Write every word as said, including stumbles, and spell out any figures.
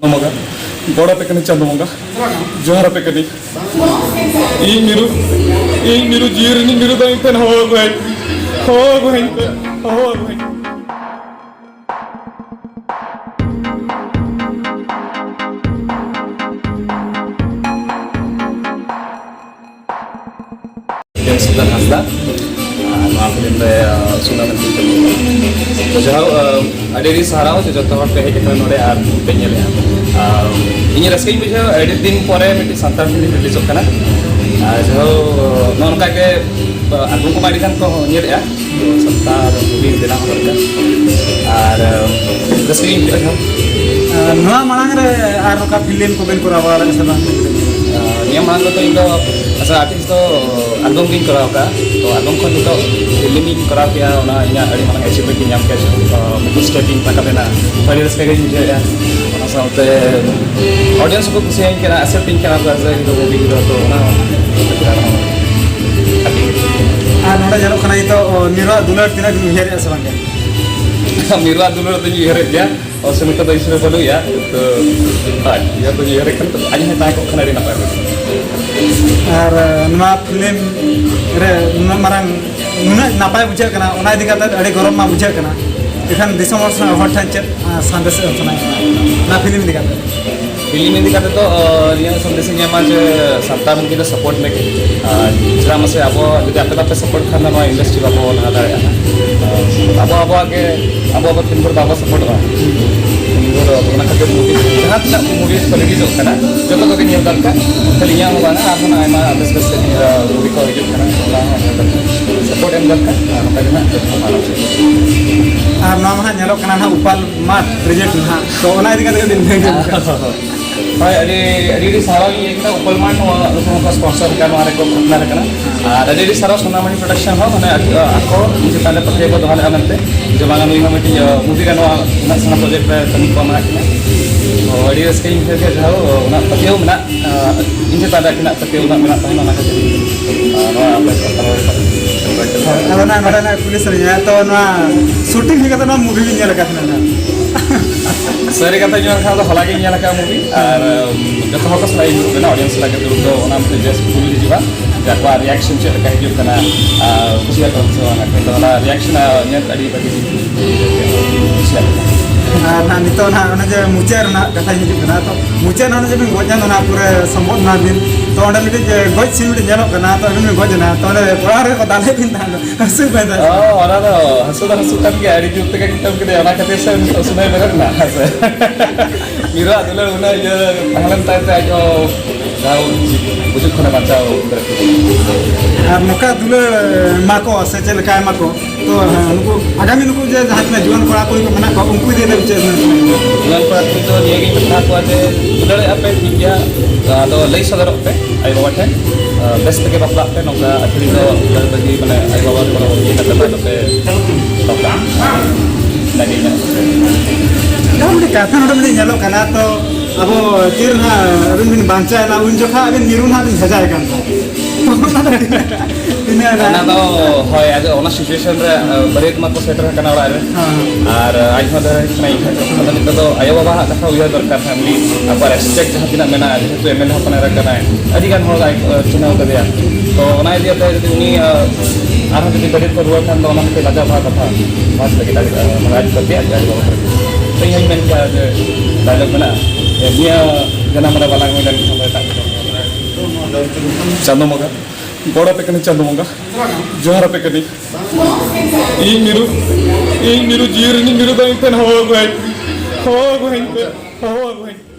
ᱵᱚᱸᱜᱟ, ᱜᱚᱲ ᱟᱯᱮ ᱠᱟᱹᱱᱟᱹᱧ ᱪᱟᱸᱫᱚ ᱵᱚᱸᱜᱟ, ᱡᱚᱦᱟᱨ ᱟᱯᱮ ᱠᱟᱹᱱᱟᱹᱧ᱾ ᱤᱧ ᱢᱤᱨᱩ, ᱤᱧ ᱢᱤᱨᱩ, ᱡᱤᱣᱤ ᱨᱤᱱᱤᱡ ᱢᱤᱨᱩ ᱫᱚ ᱤᱧ ᱴᱷᱮᱱ ᱦᱚᱦᱚ ᱟᱹᱜᱩ ᱟᱹᱧ, ᱦᱚᱦᱚ ᱟᱹᱜᱩ ᱟᱹᱧ ᱯᱮ, ᱦᱚᱦᱚ ᱟᱹᱜᱩ ᱟᱹᱧ ᱯᱮ᱾ ᱡᱮᱢᱥ ᱥᱩᱫᱷᱟᱹᱨ ᱦᱟᱸᱥᱫᱟ, ᱟᱨ ᱱᱚᱣᱟ ᱯᱷᱤᱞᱢ ᱨᱮ, ᱟᱨ, ᱥᱩᱱᱟᱹ ᱢᱮᱱᱛᱮ ᱠᱟᱹᱢᱤ ᱠᱟᱱᱟ᱾ ᱛᱚ, ᱡᱟᱦᱳ, ᱟᱨ, ᱟᱹᱰᱤ ᱟᱹᱰᱤ ᱥᱟᱨᱦᱟᱣ ᱡᱮ ᱡᱚᱛᱚ ᱦᱚᱲ ᱯᱮ ᱦᱮᱡ ᱟᱠᱟᱱᱟ ᱱᱚᱰᱮ ᱟᱨ ᱯᱮ ᱧᱮᱞᱮᱜᱼᱟ᱾ ᱟᱨ ᱤᱧ ᱨᱟᱹᱥᱠᱟᱹᱧ ᱵᱩᱡᱷᱟᱹᱣᱟ, ᱟᱹᱰᱤ ᱫᱤᱱ ᱯᱚᱨᱮ ᱢᱤᱫᱴᱤᱡ ᱥᱟᱱᱛᱟᱲ ᱯᱷᱤᱞᱢ ᱨᱤᱞᱤᱡᱚᱜ ᱠᱟᱱᱟ᱾ ᱟᱨ ᱡᱟᱦᱳ, ᱱᱚᱜᱼᱚ ᱱᱚᱝᱠᱟ ᱜᱮ, ᱟᱨ, ᱟᱞᱵᱚᱢ ᱠᱚᱢᱟ ᱟᱹᱰᱤ ᱜᱟᱱ ᱠᱚ ᱧᱮᱞᱮᱜᱼᱟ, ᱛᱚ, ᱥᱟᱱᱛᱟᱲ ᱢᱩᱵᱷᱤ ᱵᱮᱱᱟᱣ ᱫᱚᱨᱠᱟᱨ᱾ ᱟᱨ, ᱟᱨ, ᱨᱟᱹᱥᱠᱟᱹ ᱜᱤᱧ ᱵᱩᱡᱷᱟᱹᱣᱟ᱾ ᱟᱨ ᱱᱚᱣᱟ ᱢᱟᱲᱟᱝ ᱨᱮ ᱟᱨ ᱚᱠᱟ ᱯᱷᱤᱞᱢ ᱠᱚᱵᱮᱱ ᱠᱚᱨᱟᱣ ᱵᱟᱲᱟ ᱞᱮᱫᱟ ᱥᱮ ᱵᱟᱝ? ᱟᱨ, ᱱᱤᱭᱟᱹ ᱢᱟᱲᱟᱝ ᱨᱮᱫᱚ ᱤᱧ ᱫᱚ ᱟᱪᱪᱷᱟ, ᱟᱨᱴᱤᱥᱴ ᱫᱚ ᱟᱞᱵᱚᱢ ᱜᱤᱧ ᱠᱚᱨᱟᱣ ᱟᱠᱟᱫᱼᱟ᱾ ᱛᱚ, ᱟᱞᱵᱚᱢ ᱠᱷᱚᱱ ᱱᱤᱛᱚᱜ ᱯᱷᱤᱞᱢ ᱤᱧ ᱠᱚᱨᱟᱣ ᱠᱮᱫᱼᱟ, ᱚᱱᱟ ᱤᱧᱟᱹᱜ ᱟᱹᱰᱤ ᱢᱟᱨᱟᱝ ᱮᱪᱤᱵᱷᱢᱮᱱᱴ ᱤᱧ ᱧᱟᱢ ᱠᱮᱫᱼᱟ᱾ ᱛᱚ, ᱢᱤᱫᱴᱤᱡ ᱥᱴᱮᱯ ᱤᱧ ᱨᱟᱠᱟᱵ ᱮᱱᱟ, ᱟᱹᱰᱤ ᱨᱟᱹᱥᱠᱟᱹ ᱜᱤᱧ ᱵᱩᱡᱷᱟᱹᱣᱮᱫᱼᱟ᱾ ᱚᱱᱟ ᱥᱟᱶᱛᱮ ᱚᱰᱤᱭᱮᱱᱥ ᱠᱚ ᱠᱩᱥᱤᱭᱟᱹᱧ ᱠᱟᱱᱟ, ᱟᱠᱥᱮᱯᱴ ᱤᱧ ᱠᱟᱱᱟ ᱠᱚ, ᱟᱥᱟ ᱠᱚ ᱢᱩᱵᱷᱤ ᱠᱚᱫᱚ, ᱛᱚ, ᱚᱱᱟ ᱦᱟᱹᱯᱤ᱾ ᱟᱨ ᱱᱚᱰᱮ ᱧᱮᱞᱚᱜ ᱠᱟᱱᱟ ᱱᱤᱛᱚᱜ ᱢᱤᱨᱩᱣᱟᱜ ᱫᱩᱞᱟᱹᱲ ᱛᱤᱱᱟᱹᱜ ᱵᱤᱱ ᱩᱭᱦᱟᱹᱨᱮᱫᱼᱟ ᱥᱮ ᱵᱟᱝ? ᱢᱤᱨᱩᱣᱟᱜ ᱫᱩᱞᱟᱹᱲ ᱫᱚᱧ ᱩᱭᱦᱟᱹᱨᱮᱫ ᱜᱮᱭᱟ᱾ ᱚ, ᱥᱮ ᱱᱤᱛᱚᱜ ᱫᱚ ᱤᱧ ᱥᱩᱨ ᱨᱮ ᱵᱟᱹᱱᱩᱜ ᱮᱭᱟ, ᱛᱚ, ᱟᱡ ᱩᱭᱦᱟᱹᱨ ᱫᱚᱧ ᱩᱭᱦᱟᱹᱨᱮᱫ ᱠᱟᱱᱟ, ᱛᱚ, ᱟᱡ ᱦᱚᱸᱭ ᱛᱟᱦᱮᱸ ᱠᱚᱜ ᱠᱷᱟᱱ ᱟᱹᱰᱤ ᱱᱟᱯᱟᱭ ᱠᱚᱜᱼᱟ᱾ ᱟᱨ, ᱱᱚᱣᱟ ᱯᱷᱤᱞᱢ ᱨᱮ ᱱᱩᱱᱟᱹᱜ ᱢᱟᱨᱟᱝ, ᱱᱩᱱᱟᱹᱜ ᱱᱟᱯᱟᱭ ᱵᱩᱡᱷᱟᱹᱜ ᱠᱟᱱᱟ, ᱚᱱᱟ ᱤᱫᱤ ᱠᱟᱛᱮ ᱟᱹᱰᱤ ᱜᱚᱨᱚᱵᱽ ᱢᱟ ᱵᱩᱡᱷᱟᱹᱜ ᱠᱟᱱᱟ᱾ ᱮᱱᱠᱷᱟᱱ ᱫᱤᱥᱚᱢ ᱦᱚᱲ ᱥᱟᱶ, ᱦᱚᱲ ᱴᱷᱮᱱ ᱪᱮᱫ, ᱟᱸ, ᱥᱟᱸᱫᱮᱥ ᱮᱢ ᱥᱟᱱᱟᱭᱮᱫ ᱠᱟᱱᱟ ᱱᱚᱣᱟ ᱯᱷᱤᱞᱢ ᱤᱫᱤ ᱠᱟᱛᱮ? ᱯᱷᱤᱞᱢ ᱤᱫᱤ ᱠᱟᱛᱮ ᱫᱚ, ᱟᱸ, ᱱᱤᱭᱟᱹ ᱥᱟᱸᱫᱮᱥ ᱤᱧ ᱮᱢᱟ ᱡᱮ ᱥᱟᱱᱛᱟᱲ ᱢᱩᱵᱷᱤ ᱫᱚ ᱥᱟᱯᱳᱨᱴ ᱞᱟᱹᱜᱤᱫ, ᱟᱨ ᱪᱮᱫᱟᱜ ᱢᱟᱥᱮ ᱟᱵᱚ ᱡᱩᱫᱤ ᱟᱯᱮ ᱵᱟᱯᱮ ᱥᱟᱯᱳᱨᱴ ᱠᱷᱟᱱ ᱫᱚ ᱱᱚᱣᱟ ᱤᱱᱰᱟᱥᱴᱨᱤ ᱵᱟᱵᱚ ᱞᱟᱦᱟ ᱫᱟᱲᱮᱭᱟᱜᱼᱟ᱾ ᱟᱵᱚ ᱟᱵᱚᱣᱟᱜ ᱜᱮ, ᱟᱵᱚ ᱟᱵᱚ ᱛᱤᱱ ᱵᱷᱳᱨ ᱵᱟᱵᱚ ᱥᱟᱯᱳᱨᱴᱚᱜᱼᱟ, ᱛᱤᱱ ᱵᱷᱳᱨ ᱚᱱᱟ ᱠᱷᱟᱹᱛᱤᱨ ᱢᱩᱵᱷᱤ ᱡᱟᱦᱟᱸ ᱛᱤᱱᱟᱹᱜ ᱢᱩᱵᱷᱤ ᱠᱚ ᱨᱤᱞᱤᱡᱚᱜ ᱠᱟᱱᱟ, ᱡᱚᱛᱚ ᱠᱚᱜᱮ ᱧᱮᱞ ᱫᱚᱨᱠᱟᱨ᱾ ᱠᱷᱟᱹᱞᱤ ᱤᱧᱟᱹᱜ ᱦᱚᱸ ᱵᱟᱝᱟ, ᱟᱨᱦᱚᱸ ᱟᱭᱢᱟ ᱵᱮᱥ ᱵᱮᱥ ᱢᱩᱵᱷᱤ ᱠᱚ ᱦᱤᱡᱩᱜ ᱠᱟᱱᱟ, ᱚᱱᱟ ᱦᱚᱸ ᱧᱮᱞ ᱫᱚᱨᱠᱟᱨ, ᱥᱟᱯᱳᱨᱴ ᱮᱢ ᱫᱚᱨᱠᱟᱨ᱾ ᱟᱨ ᱱᱚᱝᱠᱟ ᱜᱮ ᱱᱟᱦᱟᱜ ᱡᱚᱛᱚ ᱦᱚᱲ ᱢᱟᱲᱟᱝ ᱥᱮᱫ᱾ ᱟᱨ ᱱᱚᱣᱟ ᱢᱟ ᱦᱟᱸᱜ ᱧᱮᱞᱚᱜ ᱠᱟᱱᱟ ᱱᱟᱦᱟᱜ ᱩᱯᱟᱞ ᱢᱟᱴ ᱯᱨᱚᱡᱮᱠᱴ ᱱᱟᱦᱟᱜ, ᱛᱚ ᱚᱱᱟ ᱤᱫᱤ ᱠᱟᱛᱮ ᱠᱟᱹᱴᱤᱡ ᱞᱟᱹᱭ ᱧᱚᱜ ᱠᱟᱜ᱾ ᱦᱳᱭ, ᱟᱹᱰᱤ, ᱟᱹᱰᱤ, ᱟᱹᱰᱤ ᱥᱟᱨᱦᱟᱣ ᱤᱧ ᱤᱭᱟᱹ ᱠᱮᱫᱟ, ᱩᱯᱟᱹᱞ ᱢᱟᱱ ᱱᱚᱣᱟ ᱱᱩᱠᱩ ᱦᱚᱸᱠᱚ ᱥᱯᱚᱱᱥᱚᱨ ᱠᱟᱱᱟ, ᱱᱚᱣᱟ ᱨᱮᱠᱚ ᱯᱟᱨᱴᱱᱟᱨ ᱠᱟᱱᱟ᱾ ᱟᱨ ᱟᱹᱰᱤ, ᱟᱹᱰᱤ ᱥᱟᱨᱦᱟᱣ ᱥᱳᱱᱟᱢᱚᱱᱤ ᱯᱨᱚᱰᱟᱠᱥᱚᱱ ᱦᱚᱸ, ᱢᱟᱱᱮ, ᱟᱠᱚ, ᱟᱠᱚ ᱤᱧ ᱪᱮᱛᱟᱱ ᱨᱮ ᱯᱟᱹᱛᱭᱟᱹᱣ ᱠᱚ ᱫᱚᱦᱚ ᱞᱮᱫᱼᱟ ᱢᱮᱱᱛᱮ, ᱡᱮ ᱵᱟᱝᱟ, ᱱᱩᱭ ᱦᱚᱸ ᱢᱤᱫᱴᱤᱡ, ᱟᱸ, ᱢᱩᱵᱷᱤ ᱨᱮ ᱱᱚᱣᱟ ᱩᱱᱟᱹᱜ ᱥᱮᱬᱟ ᱯᱨᱚᱡᱮᱠᱴ ᱨᱮ ᱠᱟᱹᱢᱤ ᱠᱚ ᱮᱢᱟᱜ ᱠᱤᱱᱟ᱾ ᱛᱚ, ᱟᱹᱰᱤ ᱨᱟᱹᱥᱠᱟᱹᱧ ᱵᱩᱡᱷᱟᱹᱣ ᱠᱮᱫᱟ, ᱡᱟᱦᱳ, ᱚᱱᱟ ᱯᱟᱹᱛᱭᱟᱹᱣ ᱢᱮᱱᱟᱜ, ᱟᱸ, ᱤᱧ ᱪᱮᱛᱟᱱ ᱨᱮ ᱟᱹᱠᱤᱱᱟᱜ ᱯᱟᱹᱛᱭᱟᱹᱣ ᱩᱱᱟᱹᱜ ᱢᱮᱱᱟᱜ ᱛᱟᱹᱠᱤᱱᱟ, ᱚᱱᱟ ᱠᱷᱟᱹᱛᱤᱨ, ᱟᱸ, ᱱᱚᱣᱟ ᱟᱯᱮ ᱥᱟᱱᱛᱟᱲ ᱦᱚᱲ ᱠᱚ ᱟᱫᱚ ᱱᱟ-, ᱱᱚᱰᱮ ᱱᱟᱜ ᱠᱩᱞᱤ ᱥᱟᱱᱟᱧᱟ, ᱛᱚ, ᱱᱚᱣᱟ ᱥᱩᱴᱤᱝ ᱦᱩᱭ ᱠᱟᱛᱮ ᱱᱚᱣᱟ ᱢᱩᱵᱷᱤ ᱵᱤᱱ ᱧᱮᱞ ᱟᱠᱟᱫ ᱛᱟᱦᱮᱱᱟ ᱱᱟᱜ? ᱥᱟᱹᱨᱤ ᱠᱟᱛᱷᱟ ᱧᱮᱞ ᱠᱷᱟᱱ ᱫᱚ ᱦᱚᱞᱟ ᱜᱤᱧ ᱧᱮᱞ ᱟᱠᱟᱫ movie, ᱟᱨ ᱩᱢ, ᱡᱚᱛᱚ ᱦᱚᱲ ᱠᱚ ᱥᱟᱞᱟᱜ ᱤᱧ ᱫᱩᱲᱩᱵ ᱞᱮᱱᱟ, audience ᱥᱟᱞᱟᱜ ᱜᱮ ᱫᱩᱲᱩᱵ ᱫᱚ ᱚᱱᱟ ᱢᱤᱫᱴᱮᱱ best ᱵᱩᱡᱷᱟᱹᱜᱼᱟ, ᱡᱮ ᱟᱠᱚᱣᱟᱜ reaction ᱪᱮᱫ ᱞᱮᱠᱟ ᱦᱤᱡᱩᱜ ᱠᱟᱱᱟ, ᱟᱨ ᱠᱩᱥᱤᱭᱟᱜ ᱠᱟᱱᱟ ᱥᱮ ᱵᱟᱝ, ᱟᱨ ᱚᱱᱟ reaction ᱧᱮᱞ ᱟᱹᱰᱤ ᱵᱷᱟᱹᱜᱤ ᱜᱤᱧ ᱠᱩᱥᱤᱭᱟᱜ ᱠᱟᱱᱟ᱾ ᱟᱨ ᱱᱟᱦᱟᱜ ᱱᱤᱛᱚᱜ ᱱᱟᱦᱟᱜ ᱚᱱᱮ ᱡᱮ ᱢᱩᱪᱟᱹᱫ ᱨᱮᱱᱟᱜ ᱠᱟᱛᱷᱟᱧ ᱦᱤᱡᱩᱜ ᱠᱟᱱᱟ, ᱛᱚ ᱢᱩᱪᱟᱹᱫ ᱱᱟᱦᱟᱜ ᱚᱱᱮ ᱡᱮ ᱵᱤᱱ ᱜᱚᱡ ᱮᱱᱟ, ᱚᱱᱟ ᱯᱩᱨᱟᱹ ᱥᱚᱢᱵᱚᱫ ᱱᱟᱦᱟᱜ ᱵᱤᱱ, ᱛᱚ ᱚᱸᱰᱮ ᱢᱤᱫᱴᱤᱡ ᱡᱮ ᱜᱚᱡ scene ᱢᱤᱫᱴᱤᱡ ᱧᱮᱞᱚᱜ ᱠᱟᱱᱟ, ᱛᱚ ᱟᱹᱵᱤᱱ ᱵᱤᱱ ᱜᱚᱡ ᱮᱱᱟ, ᱛᱚ ᱚᱸᱰᱮ ᱠᱚᱲᱟ ᱦᱚᱲ ᱠᱚ ᱫᱟᱞᱮᱫ ᱵᱤᱱ ᱛᱟᱦᱮᱸᱫ, ᱦᱟᱹᱥᱩ ᱵᱟᱭ ᱫᱟᱞᱮᱫ? ᱚ, ᱚᱱᱟ ᱫᱚ ᱦᱟᱹᱥᱩ ᱫᱚ ᱦᱟᱹᱥᱩ ᱠᱟᱱ ᱜᱮᱭᱟ, ᱟᱹᱰᱤ ᱡᱳᱨ ᱛᱮᱜᱮ ᱠᱩᱴᱟᱹᱢ ᱠᱮᱫᱮᱭᱟ, ᱚᱱᱟ ᱠᱷᱟᱹᱛᱤᱨ ᱥᱮ ᱩᱱᱤ ᱫᱚ ᱥᱩᱱᱟᱹᱭ ᱵᱮᱨᱮᱫ ᱮᱱᱟ, ᱦᱮᱸ ᱥᱮ? ᱢᱤᱨᱩᱣᱟᱜ ᱫᱩᱞᱟᱹᱲ ᱩᱱᱟᱹᱜ ᱤᱭᱟᱹ ᱛᱟᱦᱮᱸ ᱞᱮᱱ ᱛᱟᱭ ᱛᱮ ᱟᱡ ᱦᱚᱸ ᱡᱟᱦᱟᱸ ᱜᱩᱡᱩᱜ ᱠᱷᱚᱱᱮ ᱵᱟᱧᱪᱟᱣ ᱫᱟᱲᱮ ᱠᱮᱫᱟ᱾ ᱟᱨ ᱱᱚᱝᱠᱟ ᱫᱩᱞᱟᱹᱲ ᱮᱢᱟ ᱠᱚ ᱥᱮ ᱪᱮᱫ ᱞᱮᱠᱟ ᱮᱢᱟ ᱠᱚ, ᱛᱚ ᱦᱮᱸ, ᱱᱩᱠᱩ ᱟᱜᱟᱢᱤ ᱱᱩᱠᱩ ᱡᱮ ᱡᱟᱦᱟᱸ ᱛᱤᱱᱟᱹᱜ ᱡᱩᱣᱟᱹᱱ ᱠᱚᱲᱟ ᱠᱩᱲᱤ ᱠᱚ ᱢᱮᱱᱟᱜ ᱠᱚᱣᱟ, ᱩᱱᱠᱩ ᱤᱫᱤ ᱠᱟᱛᱮ ᱪᱮᱫ ᱵᱮᱱ ᱢᱮᱱᱟ? ᱡᱩᱣᱟᱹᱱ ᱠᱚᱲᱟ ᱠᱩᱲᱤ ᱫᱚ ᱱᱤᱭᱟᱹ ᱜᱤᱧ ᱢᱮᱛᱟ ᱠᱚᱣᱟ ᱡᱮ ᱫᱩᱞᱟᱹᱲᱮᱜᱼᱟ ᱯᱮ ᱴᱷᱤᱠ ᱜᱮᱭᱟ, ᱟᱫᱚ ᱞᱟᱹᱭ ᱥᱚᱫᱚᱨᱚᱜ ᱯᱮ ᱟᱭᱳᱼᱵᱟᱵᱟ ᱴᱷᱮᱱ, ᱟᱨ ᱵᱮᱥ ᱛᱮᱜᱮ ᱵᱟᱯᱞᱟᱜ ᱯᱮ, ᱱᱚᱝᱠᱟ ᱟᱹᱛᱷᱟᱹᱲᱤ ᱫᱚ ᱫᱟᱹᱲ ᱵᱟᱹᱜᱤ, ᱢᱟᱱᱮ ᱟᱭᱳᱼᱵᱟᱵᱟ ᱠᱚ ᱤᱭᱟᱹ ᱠᱟᱛᱮ ᱫᱚ ᱟᱞᱚᱯᱮ ᱵᱟᱯᱞᱟᱜᱼᱟ᱾ ᱚᱱᱟᱜᱮ ᱤᱧᱟᱹᱜ ᱡᱟᱦᱟᱸ ᱢᱤᱫᱴᱮᱱ ᱠᱟᱛᱷᱟ ᱱᱚᱰᱮ ᱢᱤᱫᱴᱮᱱ ᱧᱮᱞᱚᱜ ᱠᱟᱱᱟ, ᱛᱚ ᱟᱵᱚ ᱛᱤᱨ ᱱᱟᱦᱟᱜ ᱟᱹᱵᱤᱱ ᱵᱤᱱ ᱵᱟᱧᱪᱟᱣ ᱮᱱᱟ, ᱩᱱ ᱡᱚᱠᱷᱟ ᱟᱹᱵᱤᱱ ᱢᱤᱨᱩ ᱱᱟᱦᱟᱜ ᱵᱤᱱ ᱵᱷᱮᱡᱟᱭ ᱠᱟᱱ ᱛᱟᱦᱮᱸᱫ᱾ ᱛᱚ ᱚᱱᱟ ᱫᱚ ᱛᱤᱱᱟᱹᱜ, ᱛᱤᱱᱟᱹᱜ ᱚᱱᱟ ᱫᱚ ᱦᱳᱭ, ᱟᱫᱚ ᱚᱱᱟ situation ᱨᱮ, ᱟ, ᱵᱟᱹᱨᱭᱟᱹᱛ ᱢᱟᱠᱚ ᱥᱮᱴᱮᱨ ᱟᱠᱟᱱᱟ ᱚᱲᱟᱜ ᱨᱮ᱾ ᱦᱮᱸ᱾ ᱟᱨ, ᱟ, ᱟᱡ ᱦᱚᱸ ᱫᱚ ᱦᱩᱭᱩᱜ ᱠᱟᱱᱟ ᱤᱧ ᱦᱚᱸ᱾ ᱟᱫᱚ ᱱᱤᱛᱚᱜ ᱫᱚ ᱟᱭᱳᱼᱵᱟᱵᱟ ᱦᱟᱜ ᱠᱟᱛᱷᱟ ᱩᱭᱦᱟᱹᱨ ᱫᱚᱨᱠᱟᱨ, family, ᱟᱠᱚᱣᱟᱜ respect ᱡᱟᱦᱟᱸ ᱛᱤᱱᱟᱹᱜ ᱢᱮᱱᱟᱜᱼᱟ, ᱡᱮᱦᱮᱛᱩ MLA ᱦᱚᱯᱚᱱ ᱮᱨᱟ ᱠᱟᱱᱟᱭ, ᱟᱹᱰᱤ ᱜᱟᱱ ᱦᱚᱲ ᱟᱡ, ᱟ, ᱪᱤᱱᱦᱟᱹᱣ ᱠᱟᱫᱮᱭᱟ᱾ ᱛᱚ ᱚᱱᱟ ᱤᱫᱤ ᱠᱟᱛᱮ ᱡᱩᱫᱤ ᱩᱱᱤ, ᱟ, ᱟᱨᱦᱚᱸ ᱡᱩᱫᱤ ᱵᱟᱹᱨᱭᱟᱹᱛ ᱠᱚ ᱨᱩᱣᱟᱹᱲ ᱠᱷᱟᱱ ᱫᱚ ᱚᱱᱟ ᱢᱤᱫᱴᱮᱱ ᱞᱟᱡᱟᱣ ᱯᱟᱲᱟᱜ ᱠᱟᱛᱷᱟ, ᱢᱚᱡᱽ ᱞᱟᱹᱜᱤᱫ ᱟᱡ, ᱟ, ᱢᱟᱱᱮ ᱟᱡ ᱯᱟᱹᱛᱭᱟᱹᱣ ᱟᱡ ᱟᱭᱳᱼᱵᱟᱵᱟ ᱠᱚ᱾ ᱛᱚ ᱤᱧ ᱦᱚᱸᱧ ᱢᱮᱱ ᱠᱮᱭᱟ ᱡᱮ dialogue ᱢᱮᱱᱟᱜᱼᱟ, ᱡᱮ ᱱᱤᱭᱟᱹ ᱡᱟᱱᱟᱢ ᱨᱮ ᱵᱟᱞᱟᱝ ᱦᱩᱭ ᱞᱮᱱᱠᱷᱟᱱ ᱫᱚ ᱮᱴᱟᱜ ᱠᱚᱫᱚ᱾ ᱪᱟᱸᱫᱚ ᱵᱚᱸᱜᱟ, ᱜᱚᱲ ᱟᱯᱮ ᱠᱟᱹᱱᱟᱹᱧ ᱪᱟᱸᱫᱚ ᱵᱚᱸᱜᱟ, ᱡᱚᱦᱟᱨ ᱟᱯᱮ ᱠᱟᱹᱱᱟᱹᱧ᱾ ᱤᱧ ᱢᱤᱨᱩ, ᱤᱧ ᱢᱤᱨᱩ, ᱡᱤᱣᱤ ᱨᱤᱱᱤᱡ ᱢᱤᱨᱩ ᱫᱚ ᱤᱧ ᱴᱷᱮᱱ ᱦᱚᱦᱚ ᱟᱹᱜᱩ ᱟᱹᱧ, ᱦᱚᱦᱚ ᱟᱹᱜᱩ ᱟᱹᱧ ᱯᱮ, ᱦᱚᱦᱚ ᱟᱹᱜᱩ ᱟᱹᱧ ᱯᱮ᱾